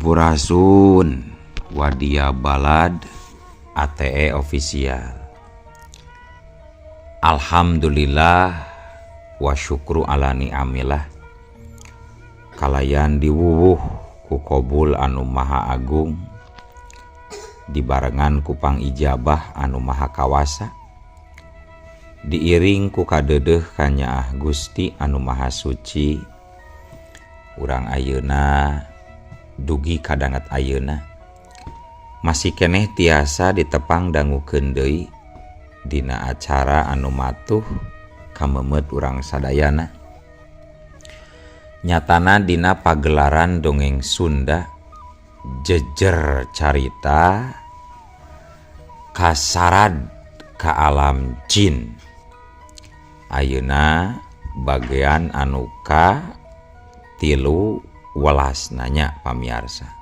Sampurasun Wadia Balad ATE Official. Alhamdulillah wa syukru ala ni'amillah. Kalayan diwuwuh ku kobul anu maha agung, dibarengan ku pangijabah anu maha kawasa, diiring ku kadeudeuh kanyaah Gusti anu maha suci. Urang ayeuna dugi kadanget ayeuna masih keneh tiasa ditepang dangukeun deui dina acara anu matuh kamemet urang sadayana. Nyatana dina pagelaran dongeng Sunda jejer carita kasarad ka alam jin. Ayeuna bagian anu ka 13 nanya pamiarsa.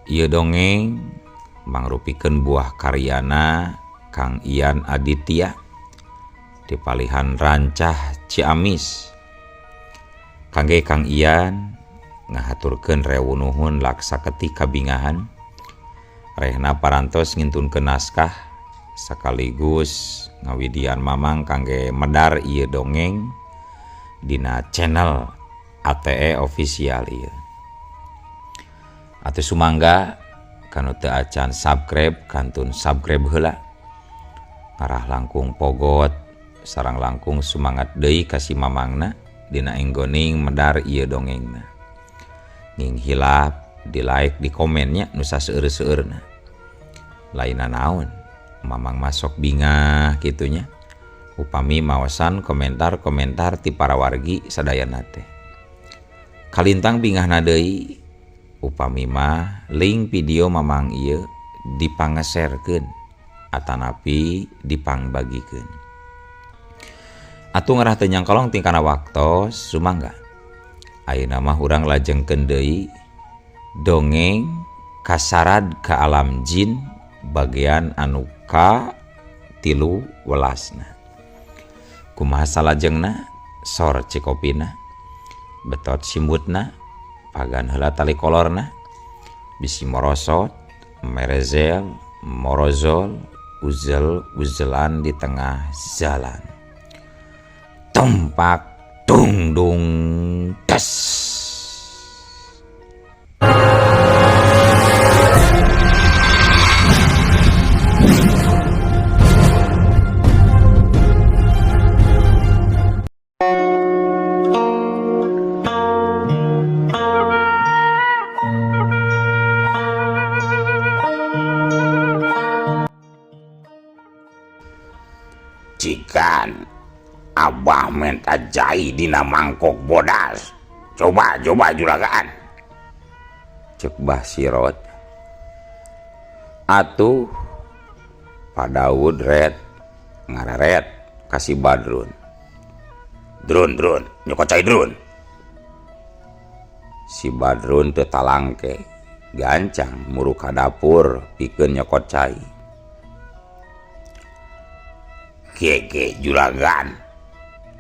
Ieu dongeng mangrupikeun buah karyana Kang Ian Aditya di palihan Rancah Ciamis. Kangge Kang Ian ngahaturkeun rewu nuhun laksa keti kabingahan rehna parantos ngintunkeun naskah sekaligus ngawidian mamang kangge medar ieu dongeng dina channel ATE Official ieu. Atuh sumangga kanu teu acan subscribe kantun subscribe heula. Ngarah langkung pogot sareng langkung sumangat deui ka si mamangna dina enggoning medar ieu dongengna. Nging hilap di like di komennya nu saseueur-seueurna. Lainna naon mamang masok bingah kitunya upami maosan komentar-komentar ti para wargi sadayana teh. Kalintang bingahna deui upami mah link video mamang ieu dipangeserkeun atanapi dipangbagikeun. Atuh ngarah teu nyangkolong tingkana waktos sumangga. Ayeuna mah urang lajengkeun deui dongeng kasarad ka alam jin bagian anu ka 13. Kumaha salajengna sor cikopina betot simbutna pagan heula tali kolorna bisi morosot merezel morozol uzel uzelan di tengah jalan tumpak tungdung tes. Cikan abah minta cai dina mangkok bodas. Coba coba juragan. Cek Bah Sirot. Atuh Pak Daud red ngareret kasih Badrun. Drun drun nyokot cai drun. Si Badrun teu talangke gancang muru ka dapur pikeun nyokot cai. Gege juragan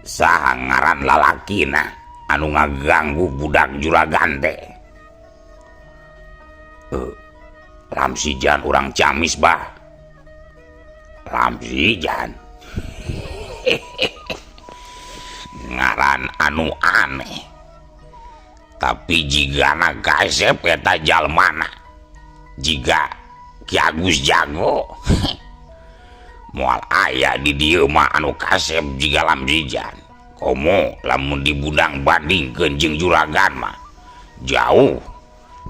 saha ngaran lalakina anu ngaganggu budak juragan teh. Lamsijan urang Ciamis bah. Lamsijan ngaran anu aneh tapi jigana kasep eta jalmana jiga Ki Agus Jago. Moal aya di dieu mah anu kasep jiga Lamsijan. Komo lamun dibudang bandingkeun jeung juragan mah jauh.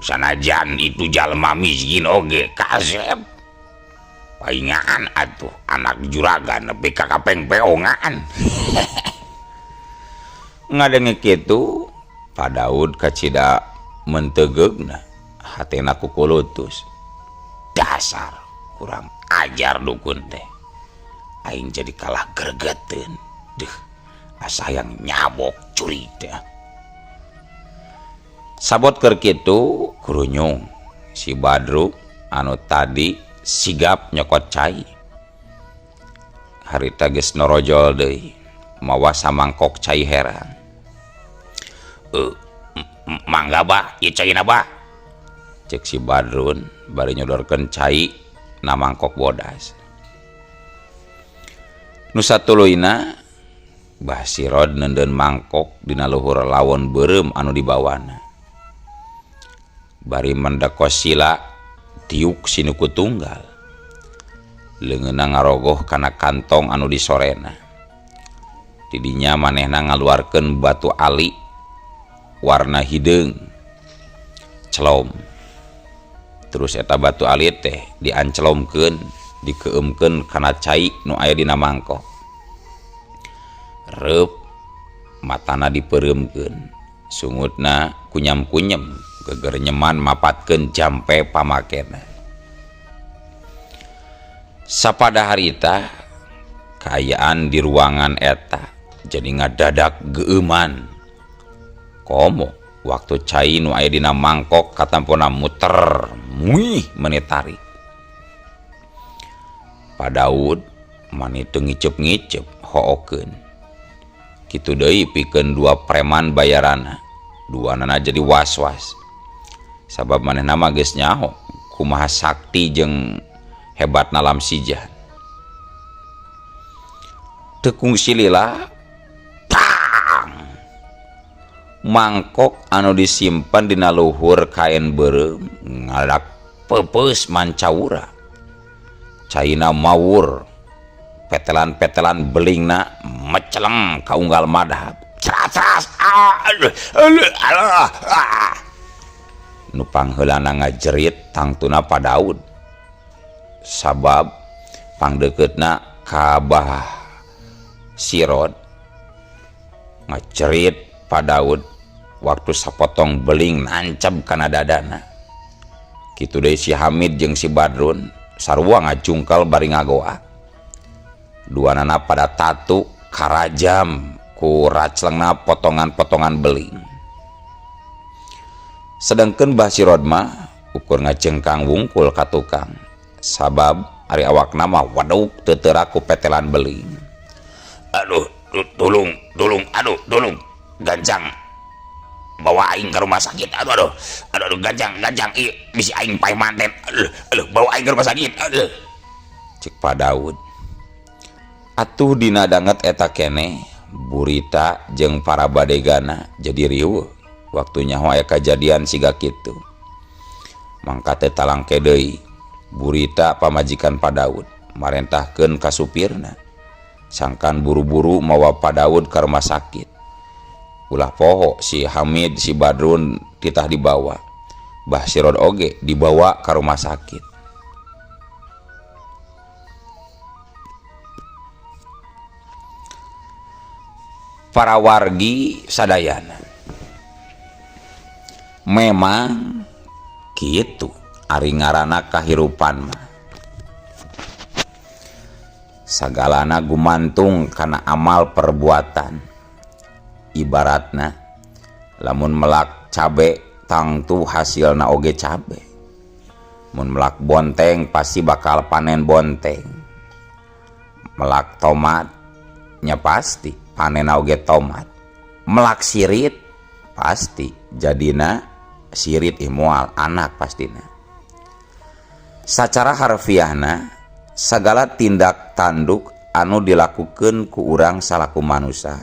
Sanajan itu jalma miskin oge kasep. Paingaan atuh anak juragan nepi ka kapengpeongan. Ngadenge kitu Pak Daud kacida mentegeugna hatena kukulutus. Dasar kurang ajar dukun teh. Aing jadi kalah gregeteun. Deuh, asa hayang nyabok curi teh. Sabot keur kitu kurunyung si Badru anu tadi sigap nyokot cai. Harita geus norojol deui mawa samangkok cai herang. Mangga bah, ieu caina bah. Cek si Badrun bari nyodorkeun cai na mangkok bodas. Nu satuluyna Bah Sirod neundeun mangkok dina luhur lawon beureum anu dibawana. Bari mendekos sila diuk sinuku tunggal. Leungeunna ngarogoh kana kantong anu disorena. Tidinya manehna ngaluarkeun batu ali warna hideung celom. Terus eta batu ali teh diancelomkeun, dikeumkeun kana cai nu aya dina mangkok. Reup matana dipereumkeun, sungutna kunyam-kunyem, gegerenyeman mapatkeun jampe pamakena. Sapada harita kaayaan di ruangan eta jadi ngadadak geueuman. Komo waktu cai nu aya dina mangkok katampona muter muih meni tarik. Pa Daud mani teu ngiceup-ngiceup hookeun. Kitu deui pikeun dua preman bayarana, duanana jadi was-was. Sabab manehna mah geus nyaho kumaha sakti jeung hebatna Lamsija. Teu kungsi lila, tang! Mangkok anu disimpen dina luhur kain beureum ngaladak peupeus mancawura. Caina mawur, petelan-petelan belingna meceleng ka unggal madhab. Ceras, aduh, aduh, aduh, ah. Nu pangheulana ngajerit tangtuna Pa Daud. Sabab pangdeukeutna ka Bah Sirod ngajerit Pa Daud waktu sapotong beling nancep kana dadana. Kitu deui si Hamid jeung si Badrun sarua ngajungkel bari ngagoa. Duanana pada tatu karajam ku raclengna potongan-potongan beling. Sedangkeun Bah Sirod mah ukur ngajengkang wungkul ka tukang. Sabab ari awakna mah waduk teu teurak ku petelan beling. Aduh, tulung, tulung, aduh, tulung, ganjang. Bawa aing ke rumah sakit. Aduh, aduh, aduh, aduh, ganjang, ganjang, ih, bisi aing paeh manten. Aduh, aduh, bawa aing ke rumah sakit. Aduh. Cek Pa Daud. Atuh dina danget eta keneh burita jeung para badegana jadi riweuh waktu nyaho aya kajadian siga kitu. Mangka teh talangke deui burita pamajikan Pa Daud marentahkeun ka supirna sangkan buru-buru mawa Pa Daud ka rumah sakit. Ulah poho si Hamid si Badrun titah dibawa. Bah Sirod oge dibawa ka rumah sakit. Para wargi sadayana memang kitu ari ngaranna kahirupan mah sagalana gumantung kana amal perbuatan. Ibaratna lamun melak cabe tangtu hasilna oge cabe, mun melak bonteng pasti bakal panen bonteng, melak tomat nya pasti panen oge tomat, melak sirit pasti jadina sirit moal anak pastina. Sacara harfiahna sagala tindak tanduk anu dilakukeun ku urang salaku manusia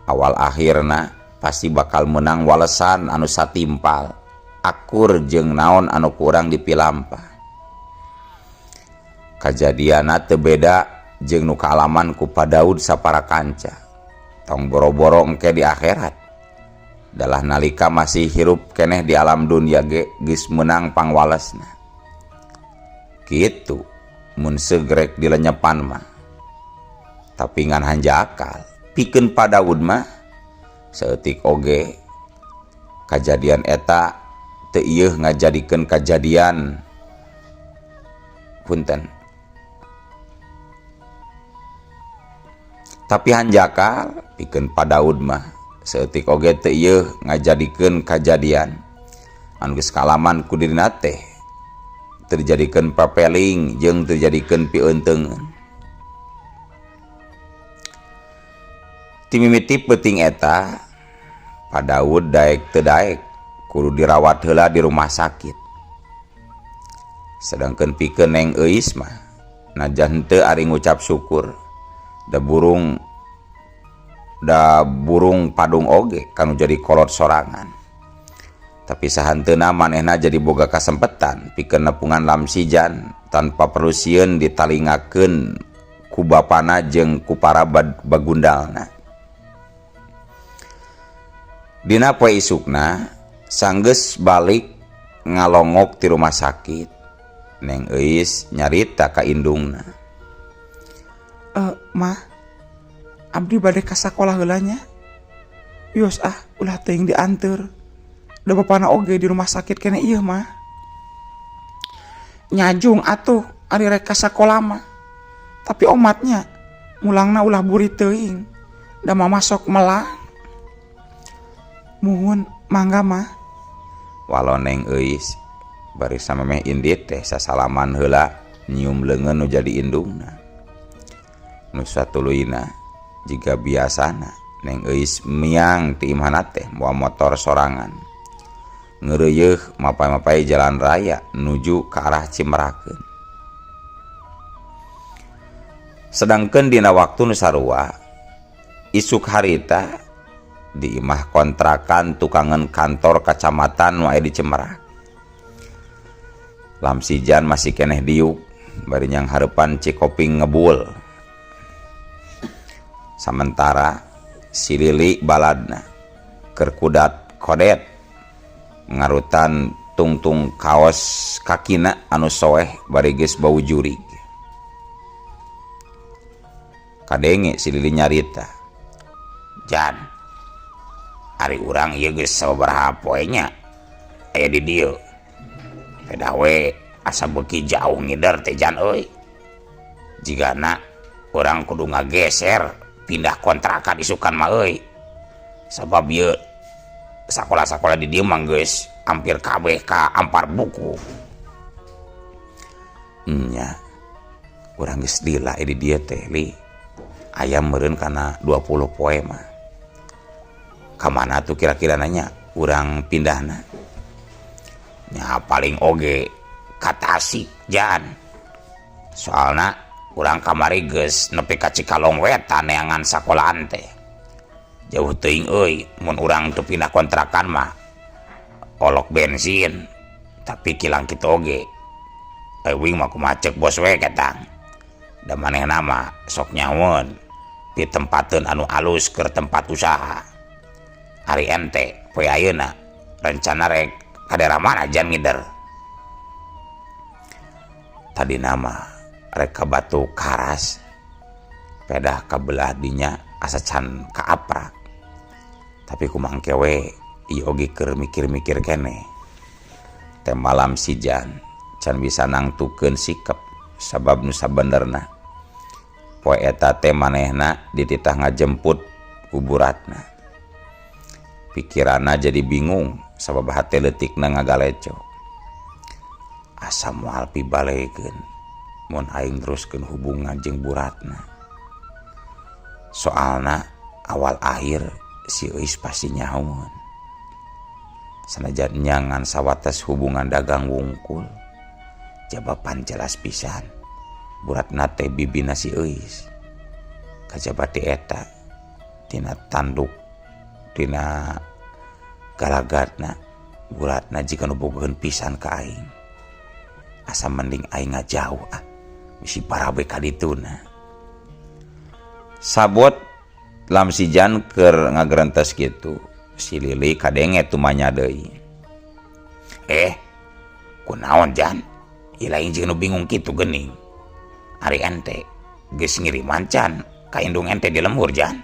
awal akhirna pasti bakal menang walesan anu satimpal akur jeung naon anu kurang dipilampah. Kajadianna teu beda jeung nu kaalaman ku Pa Daud sapara kanca. Tong boro-boro engke di akhirat. Dalah nalika masih hirup keneh di alam dunia ge geus meunang pangwalesna. Kitu mun segrek dilenyepan mah. Tapi ngan hanjakal pikeun Pa Daud mah saeutik oge kajadian eta teu ieuh ngajadikeun kajadian punten. Tapi hanjakal pikeun Pa Daud mah saeutik oge teu ieuh ngajadikeun kajadian anu geus kalaman ku dirina teh terjadikeun papeling jeung terjadikeun pieunteuneun. Timimiti peuting eta Pa Daud daek teu daek Kudu dirawat heula di rumah sakit. Sedangkan pikeun Neng Euis mah najan henteu ari ngucap syukur da burung padung oge kanu jadi kolot sorangan. Tapi sahanteuna manehna jadi boga kasempetan pikeun nepungan Lamsijan tanpa perlu sieun ditalingakeun ku bapana jeung ku para bagundalna. Dina poe isukna, sanggeus balik ngalongok ti rumah sakit, Neng Euis nyarita ka indungna. Eh, Mah, abdi bade ka sakolah heula nya. Wios ah, ulah teuing dianteur. Da bapana oge di rumah sakit keneh ieu, Mah. Nyajung atuh ari rek ka sakolah mah. Tapi omatnya mulangna ulah buri teuing. Da Mama sok melang. Muhun, mangga, Mah. Walo Neng Euis bari samemeh indit teh sasalaman heula, nyium leungeun nu jadi indungna. Nu satuluyna, jiga biasana, Neng Euis miang ti imahna teh mawa motor sorangan. Ngeureuyeuh mapay-mapay jalan raya nuju ka arah Cimerakeun. Sedangkeun dina waktu nu sarua isuk harita, di imah kontrakan tukangan kantor kacamatan nu aya di Cimerak, Lamsijan masih keneh diuk bari nyanghareupan Cikoping ngebul. Sementara si Lili baladna keur kudat kodet ngarutan tungtung kaos kakina anu soeh bari geus bau jurig. Kadenge si Lili nyarita. "Jan, ari urang ieu geus sababaraha poe nya aya di dieu. Pedah we asa beuki jauh ngider teh, Jan euy. Jigana urang kudu ngageser pindah kontrakan isukan mah euy. Sabab ieu sakola-sakola di dieu mah geus hampir kabeh ka ampar buku." "Nya, urang geus lila di dieu teh, Li. Aya meureun kana 20 poe mah. Ka mana tuh kira-kira nanya urang pindahna?" "Nya paling oge ka Tasik, Jan. Soalna urang kamari geus nepi ka Cikalong Wetan neangan sakolahan teh. Jauh teuing euy mun urang teu pindah kontrakan mah. Olok bensin, tapi kilang kitu oge. Euy mah kumaha ceuk bos we ketang. Da manehna mah sok nyahoeun ditempateun anu alus keur tempat usaha. Ari ente poe ayeuna rencana rek ka daerah mana, Jan, ngider?" "Tadi nama rek ka Batu Karas, pedah ka belah dinya asa can kaaprak. Tapi kumaha engke we, ieu oge keur mikir-mikir keneh." Teh malam Sijan can bisa nangtukeun sikep, sabab nu sabenerna poe eta teh manehna dititah ngajemput ku Buratna. Pikiranna jadi bingung sabab hate leutikna ngagaleco. "Asa moal pibalekeun mun aing teruskeun hubungan jeung Buratna. Soalna awal akhir si Euis pasti nyahoeun. Sanajan nyangan sawates hubungan dagang wungkul, jabapan jelas pisan Buratna teh bibina si Euis. Kajaba ti eta, tina tanduk, tina galagatna, Buratna jiga nu bogoheun pisan ka aing. Asa mending aing ngajauh ah, bisi barabe ka dituna." Sabot Lamsijan keur ngagerentes kitu, si Lili kadenge tumanya deui. "Eh, kunaon, Jan? Ieu lain jeung nu bingung kitu geuning. Ari ente geus ngiriman can ka indung ente di lembur, Jan?"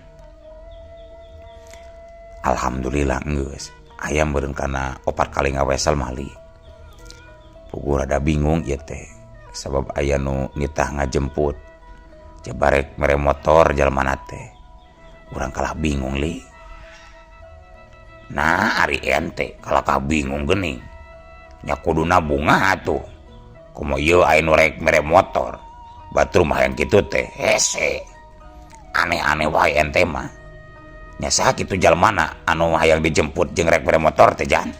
"Alhamdulillah geus. Aya meureun kana opat kali ngawesel mah, Li. Puguh rada bingung ieu teh sabab aya nu nitah ngajemput. Jabarek mere motor jalmana teh. Urang kalah bingung, Li." "Nah, ari ente kalakah bingung geuning. Nya kuduna bungah atuh. Komo ieu aya nu rek mere motor. Batur mah hayang kitu teh hese. Aneh-aneh wae ente mah. Nya saha kitu jalmana anu hayang dijemput jeung rek mere motor teh, Jan?"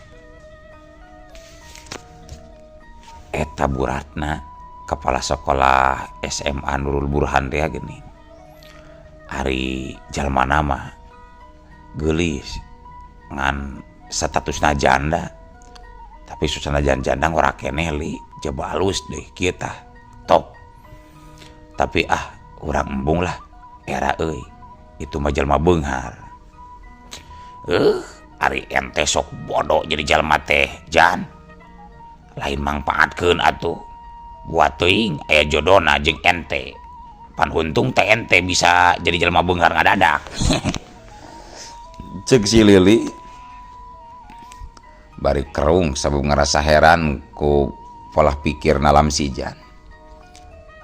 Eta Bu Ratna kepala sekolah SMA Nurul Burhan teh geuning. Ari jalmana mah geulis ngan statusna janda. Tapi susana janda ngora keneh li, coba alus deh kieu tah top. Tapi ah urang embung lah era euy. Itu mah jalma beunghar. Ari ente sok bodoh jadi jalma teh jan. Lain mangpaatkeun atuh. Buat teuing aya jodona jeung ente. Pan untung teh ente bisa jadi jalma beunghar ngadadak. Cek si Lili bari kerung sabab ngerasa heran ku pola pikir nalam sijan.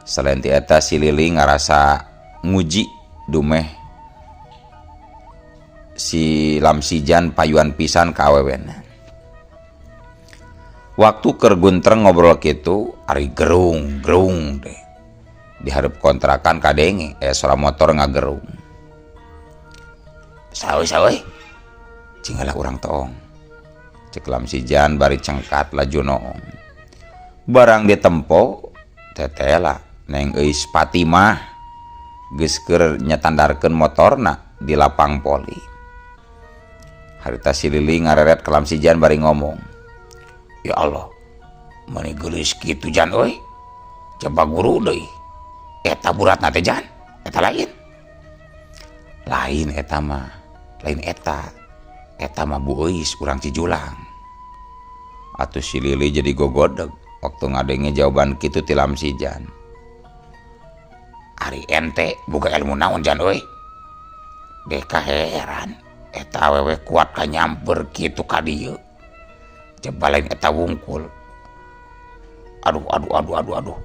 Selain ti eta si Lili ngerasa nguji dumeh si Lamsijan payuan pisan ka awewena. Waktu keur guntreng ngobrol kitu ari gerung gerung deh. Di hareup kontrakan kadenge aya suara motor ngagerung. Sawe sawe. Cing heula urang toong. Cek Lamsijan bari cengkat laju noong. Barang ditempo tetela Neng Euis Fatimah geus keur nyatandarkeun motorna di lapang poli. Harita si Lili ngareret ka Lamsijan bari ngomong. Ya Allah, meuni geulis kitu jan euy. Coba guru deui. Eta Bu Ratna teh jan, eta lain. Lain eta mah, lain eta. Eta mah Bu Euis urang Cijulang. Atuh si Lili jadi gogodeg waktu ngadenge jawaban kitu ti Lamsijan. Ari ente boga ilmu naon jan euy? Deka heran eta awewe kuat ka nyamper kitu ka dieu. Coba lain eta wungkul. Aduh aduh aduh aduh aduh.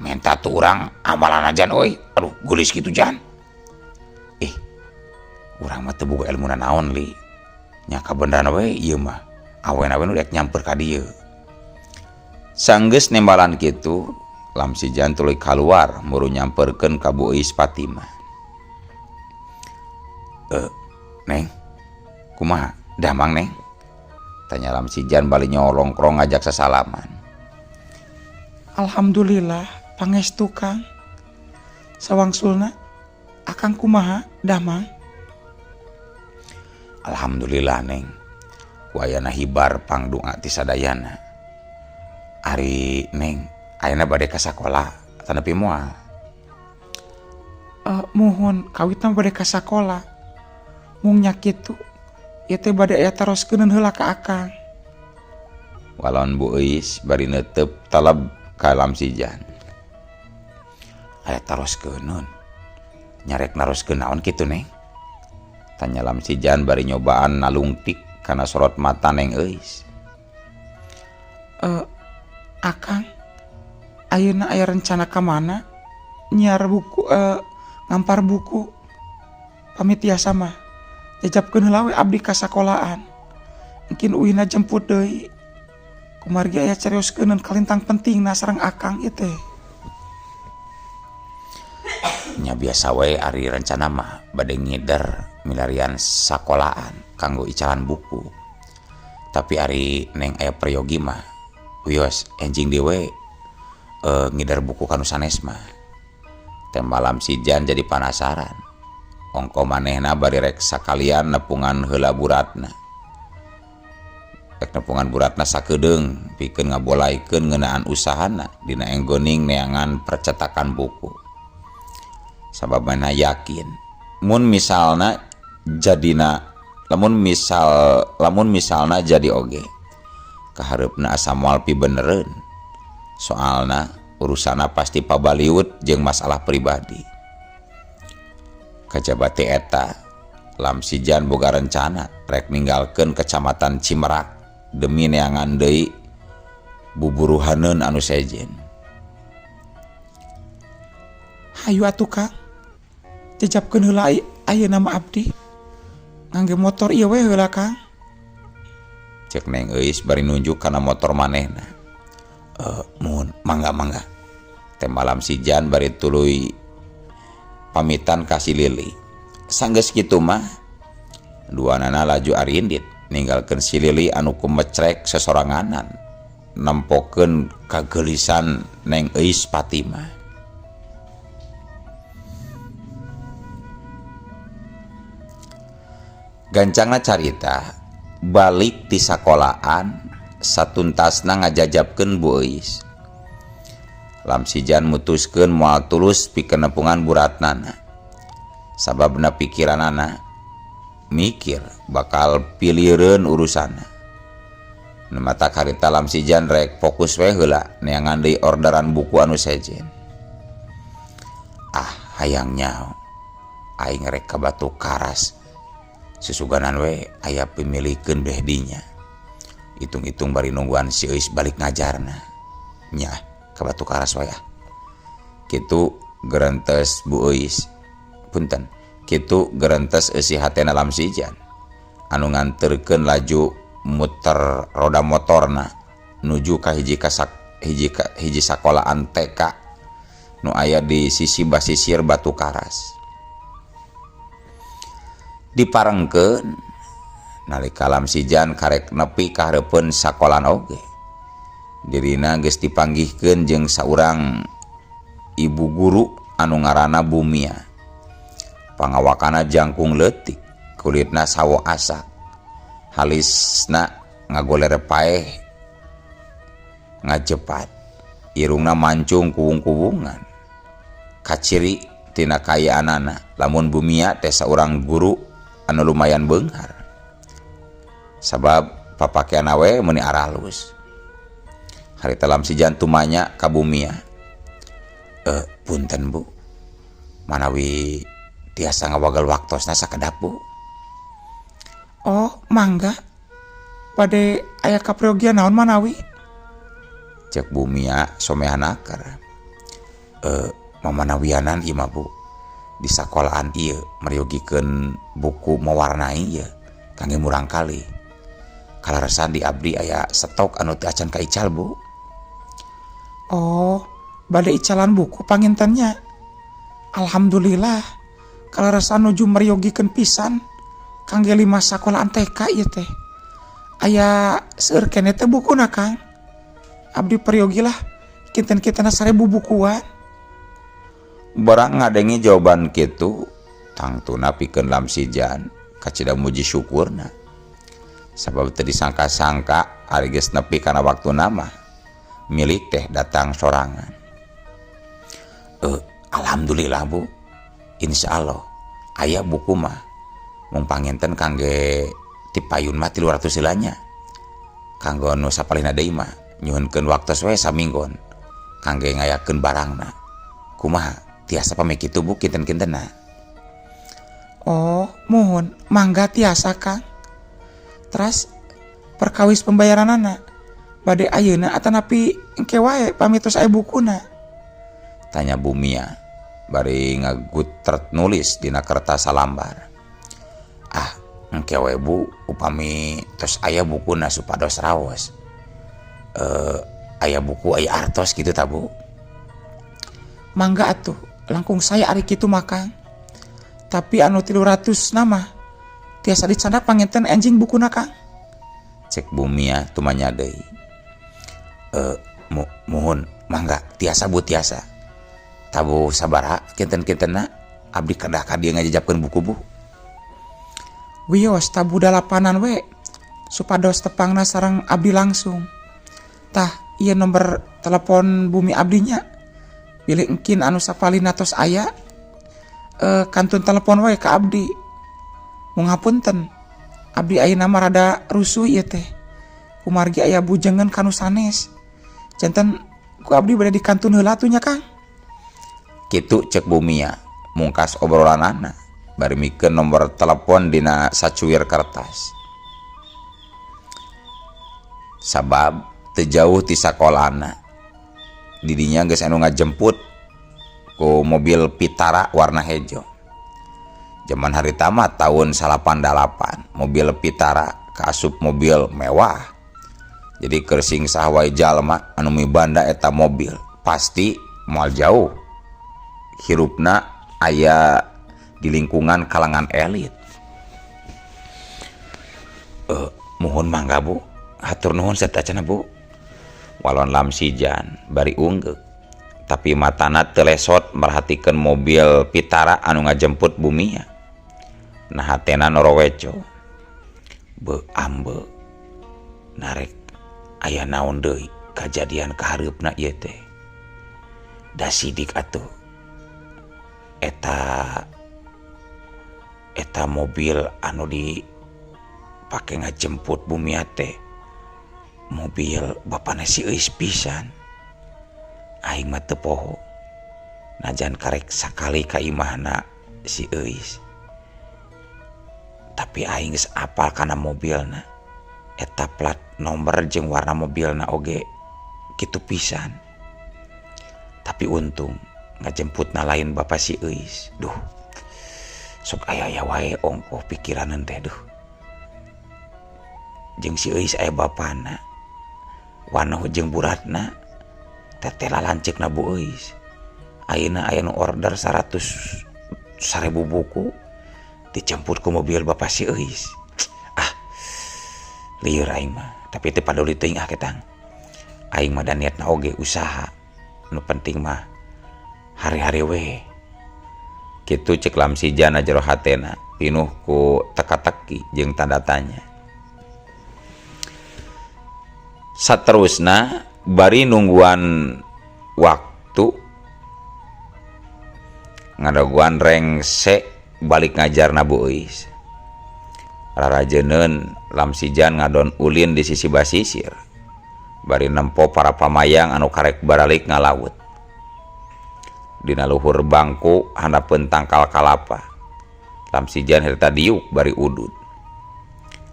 Menta tuh urang amalan jan euy. Aduh geulis kitu jan. Ih. Urang mah teu boga ilmu naon li. Nya kabeneran we ieu mah. Awen-awen rek nyamper ka dieu. Sanggeus nembalan kitu, Lamsijan tuluy kaluar muru nyamperkeun ka Bu Euis Fatimah. Neng, kumaha? Damang neng? Tanya Lamsijan bali nyolongkrong ngajak sasalaman. Alhamdulillah pangestu Kang. Sawangsulna akang kumaha damang? Alhamdulillah neng. Ku ayana hibar pangdunga ti sadayana. Ari neng ayeuna bade ka sakola atanapi moal? Muhun kawitna bade ka sakola. Mung nya kitu ieu teh bade aya taroskeun heula ka akang. Walon Bu Euis bari neuteup taleb ka Lamsijan. Aya taroskeun. Nyarek naroskeun naon kitu neng? Tanya Lamsijan bari nyobaan nalungtik kana sorot mata Neng Euis. Akang ayeuna aya rencana ka mana? Nyiar buku, ngampar buku. Pamit tiasa mah. Jajapkeun heula we abdi ka sakolaan. Engkin uihna jemput deui. Kumargi aya carioskeun kalintang pentingna sareng akang ieu teh. Nya biasa we ari rencana mah bade ngider milarian sakolaan kanggo icalan buku. Tapi ari neng aya peryogi mah wios enjing deui we ngider buku kanu sanes mah. Teh Lamsijan jadi panasaran. Ongko manehna bari rek sakalian nepungan heula Bu Ratna. Rek nepungan Bu Ratna sakedeung pikeun ngabolaikeun ngeunaan usahana dina enggoning neangan percetakan buku. Sabab manehna yakin mun misalna jadina lamun misal lamun misalna jadi oge kahareupna asa moal pibenereun. Soalna urusana pasti pabaliut jeung masalah pribadi. Kajaba ti eta Lamsijan boga rencana rek ninggalkeun kecamatan Cimerak demi neangan deui buburuhaneun anu sejen. Hayu atuh Kang. Jajapkeun heula ayeuna mah abdi. Ngangge motor ieu we heula Kang. Cek Neng Euis bari nunjuk kana motor manehna. Muhun mangga mangga. Teh Lamsijan bari tuluy pamitan ka si Lili. Sanggeus kitu mah duanana laju arindit ninggalkeun si Lili anu kumecrek sesoranganan. nempokeun kagelisan Neng Euis Fatimah. Gancangna carita balik ti sakolaan satuntasna ngajajabkeun Bu Euis. Lamsijan mutuskeun moal tulus pikeun nepungan buratnana. Sababna pikiranana mikir bakal pilireun urusanna. Nu matak harita Lamsijan rek fokus we heula neangan deui orderan buku anu sejen. Ah, hayang nyaho aing rek ka Batu Karas. Susuganan we aya pimilikeun beh dinya. Hitung-hitung bari nungguan si Euis balik ngajarna. Nya ka Batu Karas wae ah. Kitu gerentes Bu Euis. Punten. Kitu gerentes eusi hatena Lamsijan anu nganterkeun laju muter roda motorna nuju ka hiji kasak hiji ka, hiji sakolaan TK nu aya di sisi basisir Batu Karas. Diparengkeun nalika Lamsijan karek nepi ka hareupeun sakolaan oge. Dirina geus dipanggihkeun jeung saurang ibu guru anu ngaranna Bumia. Pangawakana jangkung leutik, kulitna sawo asak, halisna ngagoler paeh ngajepat, irungna mancung kuwung-kuwungan. Kaciri tina kayaanana lamun Bumia teh saurang guru anu lumayan beunghar. Sabab papakeanna we meuni aralus. Harita Lamsijan tumanya ka Bumia. Punten Bu, manawi tiasa ngawagel waktosna sakedap Bu. Oh, mangga. Bade aya kapriogian naon manawi? Cek Bumia somehan akar. Mamanawianan ieu mah Bu. Di sakolaan ieu meryogikeun buku mewarnai ieu kangge murangkalih. Kalaresan di abdi aya stok anu teu acan kaical Bu. Oh, bade icalan buku pangintennya. Alhamdulillah. Kalaresan nuju meryogikeun pisan kangge 5 sakolaan TK ieu teh. Aya seueur keneh teh bukuna Kang. Abdi peryogilah kinten-kintenna 1000 bukuan. Barang ngadenge jawaban kitu, tangtuna pikeun Lamsijan kacida muji syukurna. Sabab teu disangka-sangka ari geus nepi kana waktuna mah milik teh datang sorangan. Alhamdulillah Bu. Insya Allah aya buku mah mung panginten kangge tipayun mah 300 heula nya. Kanggo nu sapalihna deui mah nyuhunkeun waktos we saminggon kangge ngayakeun barangna. Kumaha tiasa pamit kitu Bu kinten-kintenna? Oh, muhun mangga tiasa Kang. Teras perkawis pembayaranana bade ayeuna atanapi engke wae pamit tos aya bukuna? Tanya Bumia bari ngagutret nulis dina kertas salambar. Ah, engke we Bu, upami tos aya bukuna supados raos. Aya buku aya artos kitu ta Bu? Mangga atuh, langkung saya ari kitu mah Kang. Tapi anu 300 nama tiasa dicandak panginten enjing bukuna Kang. Cek Bumia tumanya deui. Muhun mangga tiasa Bu tiasa. Tabu sabaraha kinten-kintenna abdi kedah ka dieu ngajajabkeun buku Bu. Wios tabu dalapanan we supados tepangna sareng abdi langsung. Tah ieu nomor telepon bumi abdinya. Bilih engkin anu sapalina tos aya, kantun telepon we ka abdi. Mung hapunten abdi ayeuna mah rada rusuh ieu teh. Kumargi aya bujengan kanu sanes. Janten ku abdi bade dikantun heula atuh nya Kang. Kitu cek Bumia mungkas obrolanana bari mikeun nomor telepon dina sacuir kertas. Sabab teu jauh ti sakolana. Didinya geus anu ngajemput ku mobil Vitara warna hejo. Zaman harita mah tahun 88 mobil Vitara kaasup mobil mewah. Jadi keur sing saha wae jalma anu mibanda eta mobil pasti moal jauh. Hirupna aya di lingkungan kalangan elit. Muhun mangga Bu, hatur nuhun sateuacanna Bu. Walon Lamsijan bari unggeuk tapi matana teu lesot merhatikeun mobil pitara anu ngajemput Bumia. Nah hatena noroweco. Beuh ambe narek aya naon deui kajadian kahareupna ieu teh. Da sidik atuh eta eta mobil anu dipake ngajemput Bumia teh mobil bapana si Euis pisan. Aing mah teu poho najan karek sakali ka imahna si Euis, tapi aing geus apal kana mobilna. Eta plat nomor jeung warna mobilna oge kitu pisan. Tapi untung ngajemputna lain bapa si Euis. Duh, sok aya-aya wae ongkoh pikiranan teh duh. Jeung si Euis aya bapana, wanoh jeung buratna, teteh lalanceukna Bu Euis. Ayeuna aya nu order 100.000 buku dijemput ku mobil bapa si Euis. Ah, lieur aing mah, tapi teu paduli teuing ah ketang. Aing mah da niatna oge usaha. Nu penting mah hari-hari we. Kitu cek Lamsijan jero hatena pinuh ku teka-teki jeung tanda tanya. Saterusna bari nungguan waktu ngadaguan rengse balik ngajarna Bu Euis. Rarajeneun Lamsijan ngadon ulin di sisi basisir bari nempo para pamayang anu karek baralik ngalaut. Dina luhur bangku handapeun tangkal kalapa Lamsijan harita diuk bari udud.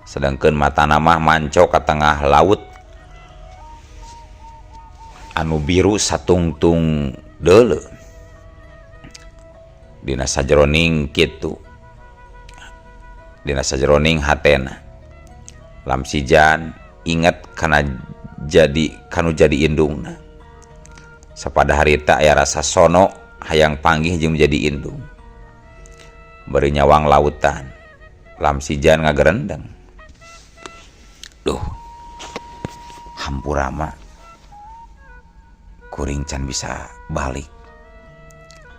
Sedangkeun matana mah manco ka tengah laut anu biru satungtung deuleu. Dina sajeroning kitu, dina sajeroning hatena Lamsijan inget kana jadi kanu jadi indungna. Sapada harita aya rasa sono hayang panggih jeung jadi indung. Bari nyawang lautan Lamsijan ngagerendeng. Duh, hampura mah kuring can bisa balik.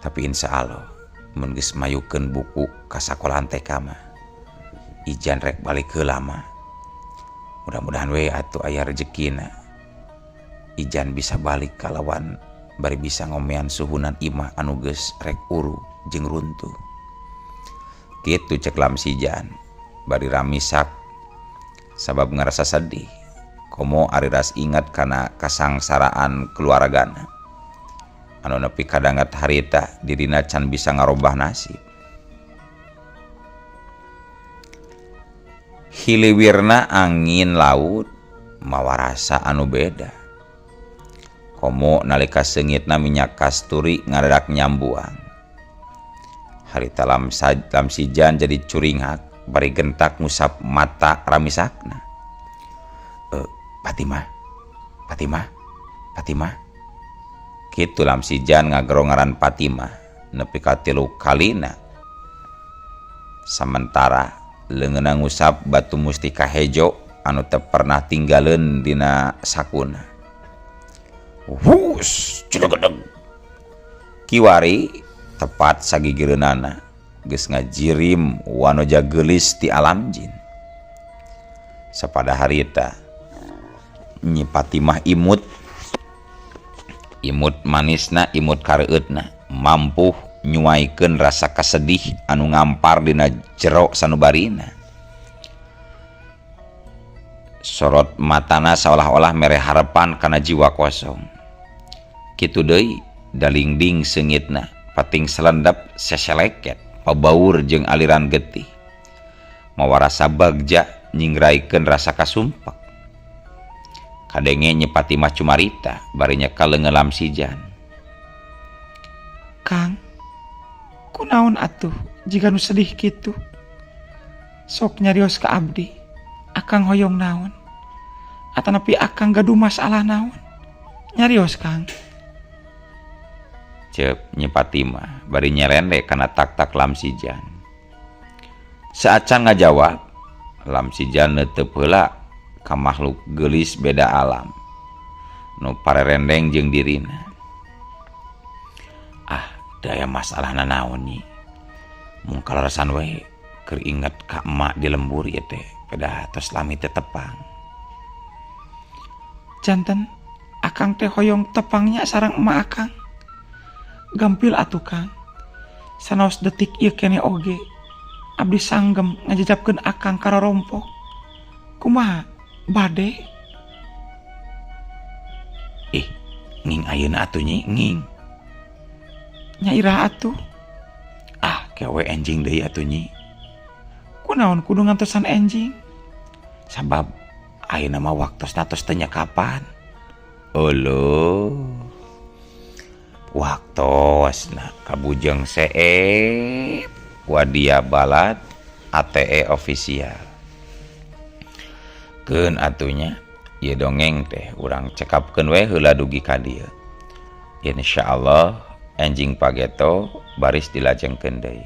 Tapi insya Allah mun geus mayukeun buku ka sakolahan TK mah ijan rek balik heula mah. Mudah-mudahan we atuh aya rejekina ijan bisa balik kalawan bari bisa ngomean suhunan imah anu geus rek uru jeung runtuh. Kitu cek Lamsijan bari ramisak sabab ngarasa sedih. Komo ari ras ingat kana kasangsaraan keluargana anu nepi kadangat harita dirina can bisa ngarobah nasib. Hiliwirna angin laut mawa rasa anu beda. Komo nalika seungitna minyak kasturi ngadadak nyambuang. Harita Lamsijan jadi curinghak bari gentak ngusap mata ramisakna. Fatimah, Fatimah, Fatimah. Kitu Lamsijan ngagero ngaran Fatimah nepi ka 3 kalina. Samentara leungeunna ngusap batu mustika hejo anu teu pernah tinggaleun dina sakuna. Hus, cedegedeg. Kiwari tepat sagigireunana geus ngajirim wanoja geulis ti alam jin. Sapada harita Nyi Fatimah imut, imut manisna, imut kareueutna, mampu nyuaikeun rasa kasedih anu ngampar dina jero sanubarina. Sorot matana seolah-olah mere harepan kana jiwa kosong. Kitu deui dalingding seungitna, pating selendep seseleket, pabaur jeung aliran getih. Mawa rasa bagja nyingraikeun rasa kasumpak. Kadenge Nyi Fatimah cumarita bari nyekel leungeun Lamsijan. Kang, kunaon atuh jiga nu sedih kitu? Sok nyarios ka abdi, akang hoyong naon? Atanapi akang gaduh masalah naon? Nyarios Kang. Ceuk Nyi Fatimah bari nyelende kana tak-tak Lamsijan. Saacan ngajawab, Lamsijan neuteup heula ka makhluk geulis beda alam. Nu parerendeng jeung dirina. Ah, teu aya masalahna naon nyi. Mung kaleresan we keur inget ka emak di lembur ieu teh, pedah tos lami teu tepang. Janten akang teh hoyong tepangnya sareng emak akang. Gampil atuh Kang. Sanaos detik ieu keneh oge abdi sanggem ngajejapkeun akang ka rorompok. Kumaha bade? Ih, nging ayeuna atuh nyi, nging. Nya iraha atuh? Ah, kewe enjing deui atuh nyi. Kunaon kudu ngantosan enjing? Sabab ayeuna mah waktosna tos teu nyakapan. Euleuh. Waktosna kabujeng seep Wadia Balad ATE official. Keun atuh nya ieu dongeng teh urang cekapkeun we heula dugi ka dieu. Insyaallah enjing pageto baris dilajengkeun deui.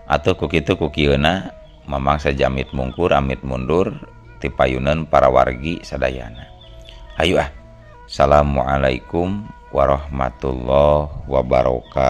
Atuh ku kitu ku kieuna Mamang sajamit mungkur amit mundur ti payuneun para wargi sadayana. Hayu ah. Assalamualaikum warahmatullahi wabarakatuh.